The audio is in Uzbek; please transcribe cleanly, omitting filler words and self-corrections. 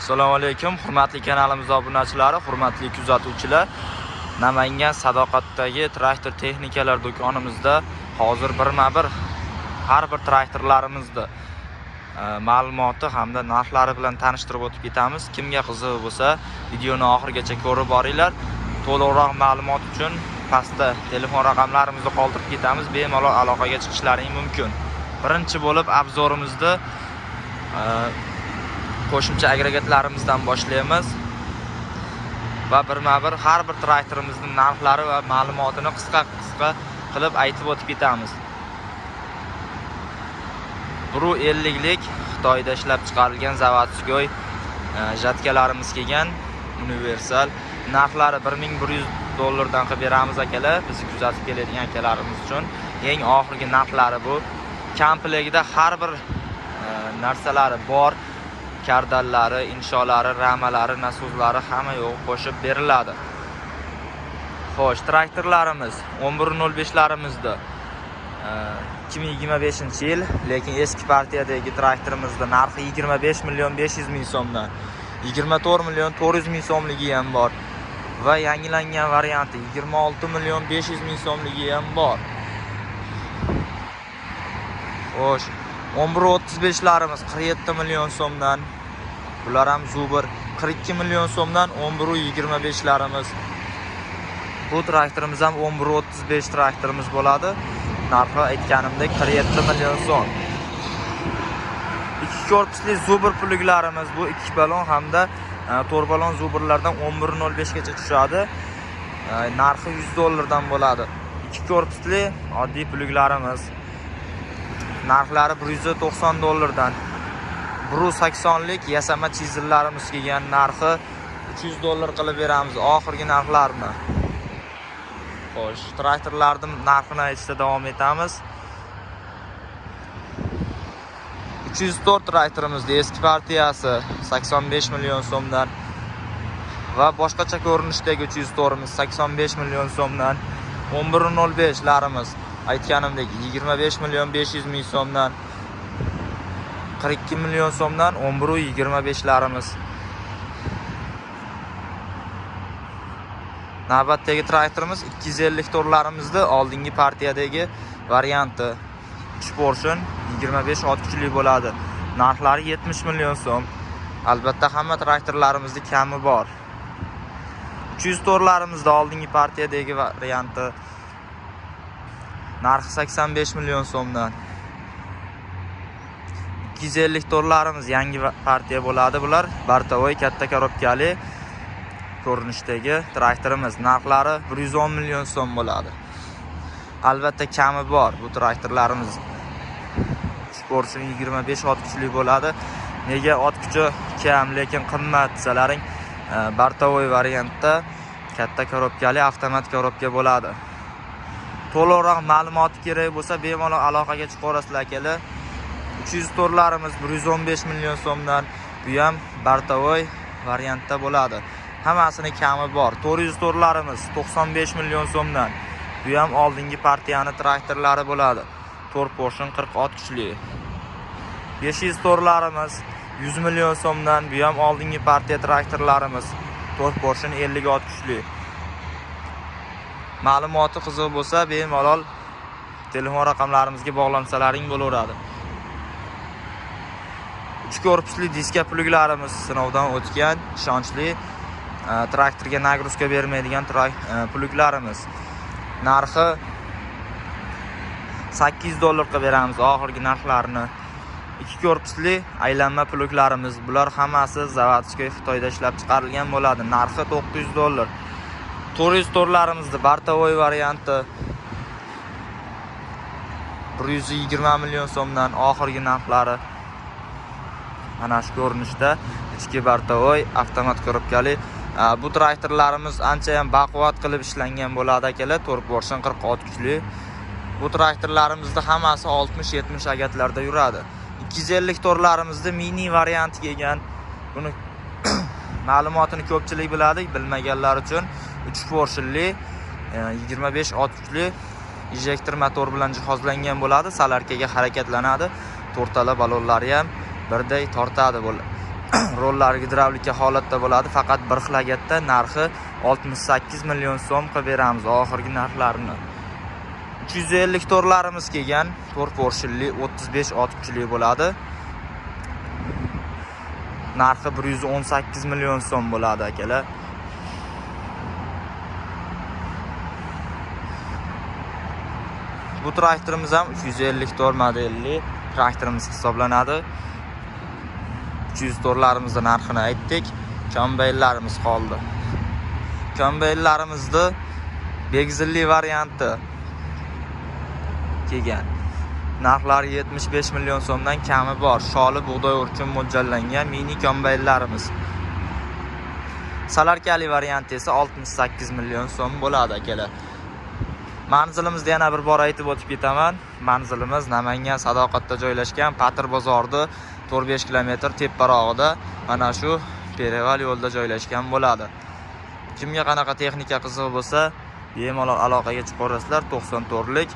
Assalomu alaykum, hurmatli kanalimiz obunachilari, hurmatli kuzatuvchilar. Namangan Sadoqatdagi traktor texnikalar do'konimizda hozir birma-bir har bir traktorlarimizda ma'lumoti hamda narxlari bilan tanishtirib o'tib ketamiz. Kimga qiziq bo'lsa, videoni oxirigacha ko'rib boringlar. To'liqroq ma'lumot uchun pastda telefon raqamlarimizni qoldirib ketamiz, bemalol aloqaga chiqishlaring mumkin. Birinchi bo'lib obzorimizda qo'shimcha agregatlarimizdan boshlaymiz va birma-bir har bir traktorimizning narxlari va ma'lumotini qisqa-qisqa qilib aytib o'tib ketamiz. 1.50lik Xitoyda ishlab chiqarilgan zavodskoy jatkalarimiz kelgan, universal. Narxlari 1100 dollardan qilib beramiz akalar, bizni kuzatib keladigan akalarimiz uchun eng oxirgi narxlari bu. Komplektida har bir narsalari bor. Kardallari, insholari, ramalari, nasozlari hamma yo'q qo'shib beriladi. Xo'sh, traktorlarimiz 11.05larimizda 2025-yil, lekin eski partiyadagi traktorimizda narxi 25 million 500 ming so'mdan, 24 million 400 ming so'mligi ham bor va yangilangan varianti 26 million 500 ming so'mligi ham bor. Xo'sh, 11.35larimiz 47 million so'mdan, bular ham Zubr 42 million so'mdan 11.25larimiz. Bu traktorimiz ham 11.35 traktorimiz bo'ladi. Narxi aytganimdek 47 million so'm. Ikki korpusli Zubr pluglarimiz, bu 2 balon hamda 4 balon Zubrlardan 11.05 gacha tushadi. Narxi 100 dollardan bo'ladi. Ikki korpusli oddiy pluglarimiz narxlari 190 dollardan. 1.80lik yasama chizillarimiz kelgan, narxi 300 dollar qilib beramiz oxirgi narxlarni. Xo'sh, traktorlarning narxini aytishda davom etamiz. 304 traktorimizda eski partiyasi 85 million so'mdan va boshqacha ko'rinishdagi 304imiz 85 million so'mdan. 11.05larimiz aytganimdek 25 million 500 ming so'mdan, 42 million so'mdan 11.25larimiz. Navbatdagi traktorimiz 254larimizda oldingi partiyadagi varianti. 3 portion 25 ot kuchli bo'ladi. Narxlari 70 million so'm. Albatta hamma traktorlarimizda kami bor. 304larimizda oldingi partiyadagi varianti. Narxi 85 million so'mdan. 254larimiz yangi partiya bo'ladi bular. Bartovoy katta korobkali ko'rinishdagi traktorimiz. Narxlari 110 million so'm bo'ladi. Albatta kami bor bu traktorlarimiz. 3 portion 25 ot kuchli bo'ladi. Nega ot kuchi kam, lekin qimmat desalaring, bartovoy variantda katta korobkali avtomat korobka bo'ladi. To'liqroq ma'lumot kerak bo'lsa, bemalol aloqaga chiqaverasizlar akalar. 304larimiz 115 million so'mdan, bu ham bartovoy variantda bo'ladi. Hammasini kami bor. 404larimiz 95 million so'mdan, bu ham oldingi partiyani traktorlari bo'ladi. 4 portion 40 ot kuchli. 504larimiz 100 million so'mdan, bu ham oldingi partiya traktorlarimiz. 4 portion 50 ot kuchli. Ma'lumoti qiziq bo'lsa, bemalol telefon raqamlarimizga bog'lansalaring bo'laveradi. 3 korpusli diska pluglarimiz sinovdan o'tgan, ishonchli, traktorga nagruzka bermaydigan pluglarimiz. Narxi 800 dollar qilib beramiz oxirgi narxlarini. 2 korpusli aylanma pluglarimiz, bular hammasi zavodskoy Xitoyda ishlab chiqarilgan bo'ladi. Narxi 900 dollar. 404larimizni bartovoy varianti 120 million so'mdan oxirgi narxlari. Mana shu ko'rinishda ichki bartovoy avtomat korobkali. Bu traktorlarimiz ancha ham baquvvat qilib ishlangan bo'ladi akalar. 4 portion 40 ot kuchli. Bu traktorlarimizda hammasi 60-70 agatlarda yuradi. 254larimizni mini varianti kelgan. Buni ma'lumotini ko'pchilik biladi, bilmaganlar uchun 3 portionli 25 ot kuchli ejektor motor bilan jihozlangan bo'ladi. Salarkaga harakatlanadi. To'rtala balonlari ham birday tortadi. Rollari gidravlika holatda bo'ladi, faqat bir xil agatda. Narxi 68 million so'm qilib beramiz oxirgi narxlarini. 350 to'rlarimiz kelgan, 4 porshinli 35 ot kuchli bo'ladi. Narxi 118 million so'm bo'ladi akalar. Bu traktorimiz ham 354 modelli traktorimiz hisoblanadi. 300 to'rlarimizni narxini aytdik. Kombaynlarimiz qoldi. Kombaynlarimizni begzilli varianti kelgan. Narxlari 75 million so'mdan kami bor. Sholi bug'doy uchun mo'ljallangan mini kombaynlarimiz. Salarkali varianti esa 68 million so'm bo'ladi akalar. Manzilimizni yana bir bor aytib o'tib ketaman. Manzilimiz Namangan Sadoqatda joylashgan Patir bozorida 4-5 kilometr teparog'ida mana shu Pereval yo'lida joylashgan bo'ladi. Kimga qanaqa texnika qiziq bo'lsa, bemalol aloqaga chiqaverasizlar. 94lik